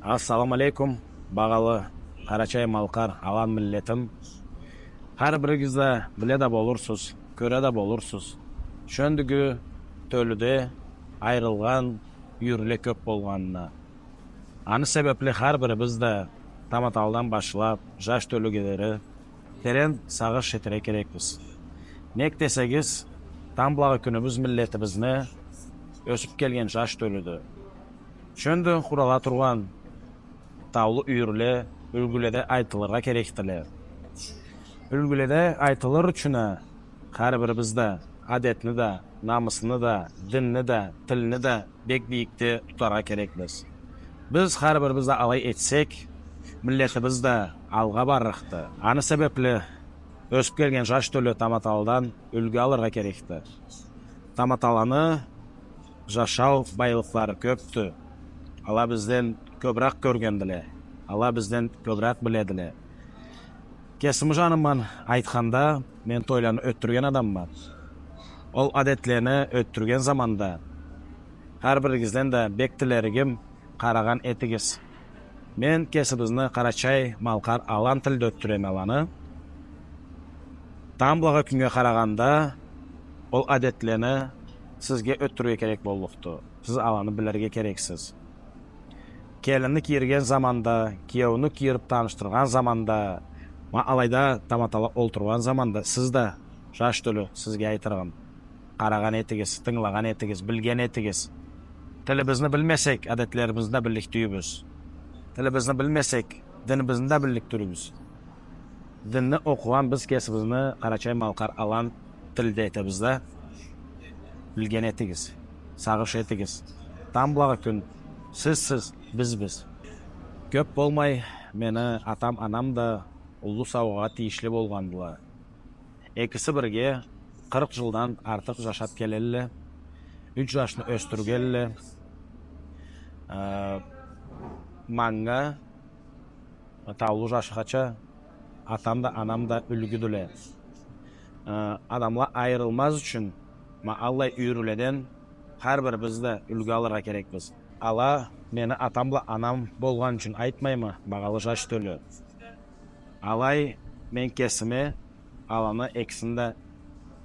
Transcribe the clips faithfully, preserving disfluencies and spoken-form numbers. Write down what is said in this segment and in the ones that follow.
Ассаламу алейкум, багъалы къарачай-малкъар алан миллетим. Хар биригиз да биле да болурсуз, кёре да болурсуз. Шёндюгю тёлюде айырылгъан юйюрле кёп болгъанына. Аны себепли хар бирибиз да таматаладан башлап, жаш тёлюге дери терен сагъыш этерге керекбиз. Нек десегиз, тамблагъы кюнюбюз миллетибизни ёсюп келген жаш тёлюдю. Шёндю къурала тургъан таулу юйюрле юлгюледе айтылыргъа керекдиле. Юлгюледе айтылыр ючюн а хар бирибиз да адетни да, намысны да, динни да, тилни да бек бийикде тутаргъа керекбиз. Биз хар бирибиз да алай этсек, миллетибиз да алгъа барлыкъды. Аны себепли ёсюп келген жаш тёлю таматаладан юлгю алыргъа керекди. Таматаланы жашау байлыкълары кёпдю. Ала бизден кёбюрек кёргендиле. Ала бизден кёбюрек биледиле. Кесими жанымдан айтханда, мен тойланы ётдюрген адамма. Ол адетлени ётдюрген заманда хар биригизден да бек тилеригим, къарагъан этигиз. Мен кесибизни къарачай-малкъар алан тилде ётдюреме аланы. Тамблагъы кюннге къарагъанда, ол адетлени сизге ётдюрюрге керек боллукъду. Сиз аланы билирге керексиз. Келинни кийирген заманда, киеуню кийирип танышдыргъан заманда, ма алайда таматала олтургъан заманда сиз да, жаш тёлю, сизге айтырыгъым. Къарагъан этигиз, тынгылагъан этигиз, билген этигиз. Тилибизни билмесек, адетлерибизни да биллик тюйюлбюз. Тилибизни билмесек, динибизни да биллик тюйюлбюз. Динни окъугъан биз кесибизни къарачай-малкъар алан тилде этебиз да. Билген этигиз, сагъыш этигиз. Тамблагъы кюн сизсиз, бизбиз. Кёп болмай, мени атам-анам да уллу саугъагъа тийишли болгъандыла. Экиси бирге къыркъ жылдан артыкъ жашап келелле. Юч жашны ёсдюргелле. Э, манга, таулу жашхача, атам да, анам да юлгюдюле. Э, адамла айырылмаз ючюн, ма аллай юйюрледен хар бирибиз да юлгю алыргъа керекбиз. Ала мени атам бла анам болгъан ючюн айтмайма, багъалы жаш тёлю. Алай мен кесиме аланы экисин да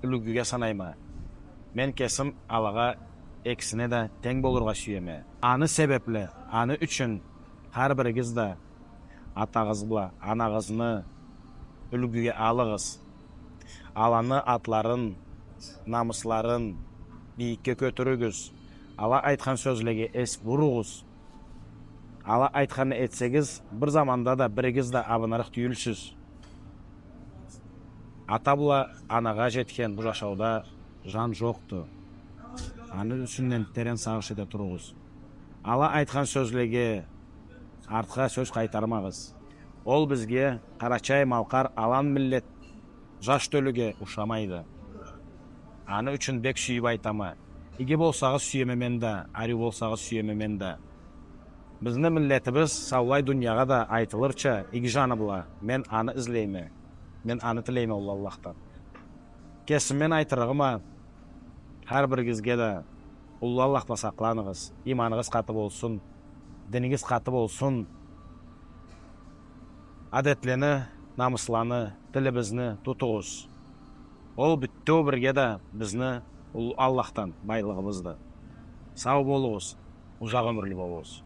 юлгюге санайма. Мен кесим алагъа экисине да тенг болургъа сюеме. Аны себепли, аны ючюн хар биригиз да атагъыз бла анагъызны юлгюге алыгъыз. Аланы атларын, намысларын бийикге кётюрюгюз. Ала айтхан сёзлеге эс буругъуз. Ала айтханны этсегиз, бир заманда да биригиз да абынырыкъ тюйюлсюз. Ата бла анагъа жетген бу жашауда жан жокъду. Аны юсюнден терен сагъыш эте туругъуз. Ала айтхан сёзлеге артха сёз къайтармагъыз. Ол бизге, къарачай-малкъар алан миллет, жаш тёлюге ушамайды. Аны ючюн бек сюйюп айтама. Иги болсагъыз, сюеме мен да, ариу болсагъыз, сюеме мен да. Бизни миллетибиз саулай дуниягъа да айтылырча иги жаны бла, мен аны излейме. Мен аны тилейме уллу Аллахдан. Кесим мен айтырыгъым а, хар биригизге да уллу Аллах бла сакъланыгъыз, иманыгъыз къаты болсун, динигиз къаты болсун. Адетлени, намысланы, тилибизни тутугъуз. Ол бютеу бирге да бизни уллу Аллахдан байлыгъыбызды. Сау болугъуз, узакъ ёмюрлю болугъуз.